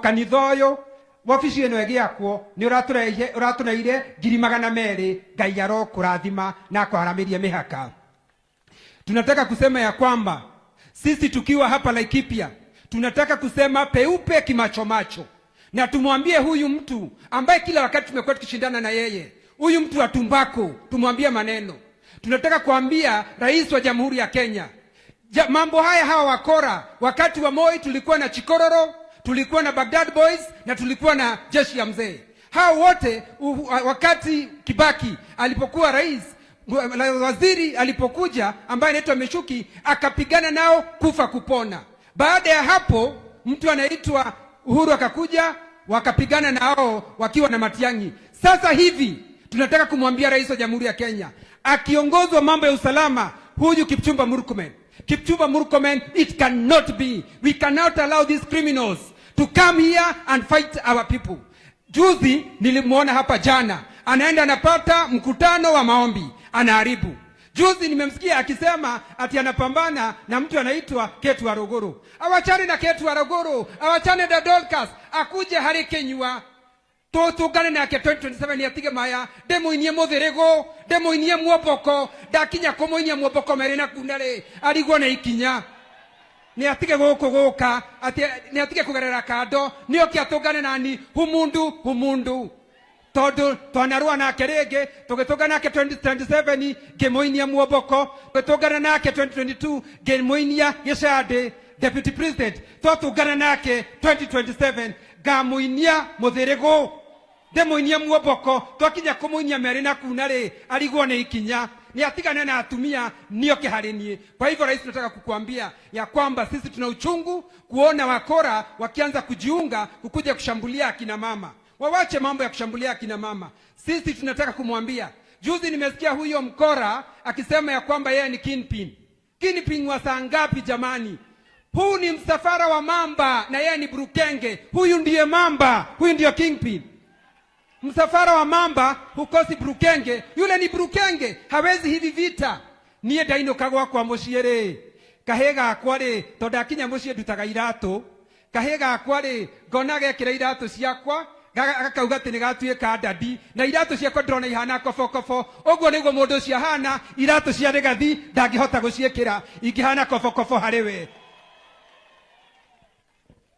Kanitha ũyũ, wabici ĩno ĩgĩakwo, nĩ ũratũreire 200,000. Ngai arokũrathima na akwaramĩrie mĩhaka. Tunataka kusema ya kwamba sisi tukiwa hapa Laikipia tunataka kusema peupe kimachomacho, na tumwambie huyu mtu ambaye kila wakati tumekuwa tukishindana na yeye, huyu mtu wa tumbako, tumwambie maneno. Tunataka kuambia rais wa Jamhuri ya Kenya ja, mambo haya hawa wakora, wakati wa Moi tulikuwa na Chikororo, tulikuwa na Baghdad Boys na tulikuwa na jeshi ya mzee. Hao wote wakati Kibaki alipokuwa rais, waziri alipokuja ambaye anaitwa Michuki akapigana nao kufa kupona. Baada ya hapo mtu anaitwa Uhuru akakuja, wakapigana nao wakiwa na Matiang'i. Sasa hivi tunataka kumwambia rais wa Jamhuri ya Kenya akiongozwa mambo ya usalama huyu Kipchumba Murkomen, Kipchumba Murkomen, it cannot be. We cannot allow these criminals to come here and fight our people. Juzi nilimwona hapa jana, anaenda anapata mkutano wa maombi, anaharibu. Juzi nimemsikia akisema ati anapambana na mtu anaitwa Ketu Waruguru. Awachane na Ketu Waruguru, awachane na Dorcas, akuje harĩ Kinyua tũtũngane nake 2027. Atige maya, ndĩmũinie mũthĩrĩgũ, ndĩmũinie muomboko. Ndakinya kũmũinia muomboko merĩ na kuna rĩ, arigwo nĩ ikinya. Nĩ atige gũkũ gũka ati nĩ atige kũgerera kando, nĩ oke atũngane nani humundu humundu, tondu twanarũa nake rĩngĩ, tũgĩtũngana nake 2027 ngĩmũinia muomboko, tũgĩtũngana nake 2022 ngĩmũinia gĩcandĩ deputy president, twatũngana nake 2027 ngamũinia mũthĩrĩgũ, ndĩmũinie muomboko. Twakinya kũmũinia merĩ na kuna rĩ, arigwo nĩ ikinya. Ni atigane na atumia, nioke harĩ niĩ. Kwa hivyo, rais, tunataka kukuambia ya kwamba sisi tuna uchungu kuona wakora wakianza kujiunga kukuja kushambulia akina mama. Wawache mambo ya kushambulia akina mama. Sisi tunataka kumwambia, juzi nimesikia huyo mkora akisema ya kwamba yeye ni kingpin. Kingpin wa saa ngapi jamani? Huu ni msafara wa mamba na yeye ni burukenge. Huyu ndiye mamba, huyu ndiyo kingpin. Msafara wa mamba hukosi burukenge. Yule ni burukenge, hawezi hivi vita. Niĩ ndainũka gwakwa mũciĩ rĩ, kahĩ gakwa rĩ, tondũ ndakinya mũciĩ ndutaga iratũ, kahĩ gakwa rĩ, ngona gekĩra iratũ ciakwa, gakauga atĩ nĩ gatuĩka daddy, na iratũ ciakwa ndĩrona ihana kobokobo. Ũguo nĩguo mũndũ ũcio ahana. Iratũ cia Rĩgathi ndangĩhota gũciĩkĩra, ingĩhana kobokobo harĩ we.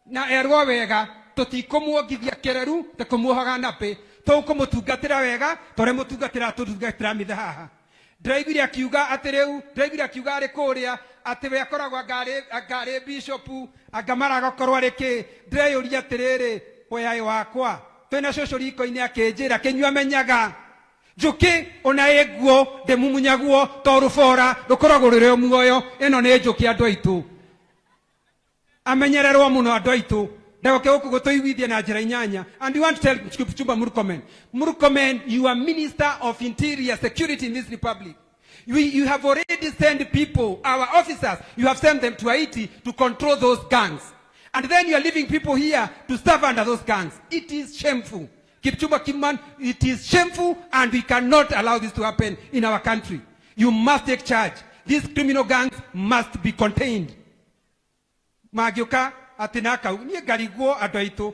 Na erwo wega, tũtikũmuongithia kĩreru ta kũmuohaga napĩ, tũkũmũtungatĩra wega ta ũrĩa mũtungatĩra tũtungatĩra mithe haha. Ndĩraiguire akiuga atĩ rĩu, ndĩraiguire akiuga arĩ kũrĩa atĩ we akoragwo anga arĩ bishop, anga maragakorwo arĩ kĩ. Ndĩreyũria atĩrĩrĩ, weaĩ wakwa twĩna cũcũ riko-inĩ akĩnjĩra kĩnyua menyaga njũkĩ ona ĩ nguo ndĩmumunyagwo to rũbora rũkoragwo rũrĩ o muoyo. Ĩno nĩ njũkĩ, andũ aitũ. Amenyererwo mũno, andũ aitũ, ndagoke gũkũ gũtũiguithia na njĩra inyanya. And we want to tell Kipchumba Murkomen, Murkomen, you are Minister of Interior Security in this republic. You have already sent people, our officers, you have sent them to Haiti to control those gangs, and then you are leaving people here to serve under those gangs. It is shameful, Kipchumba Kimman. It is shameful, and we cannot allow this to happen in our country. You must take charge. These criminal gangs must be contained. Mangĩũka atĩ nakau niĩ ngarigwo, andũ aitũ.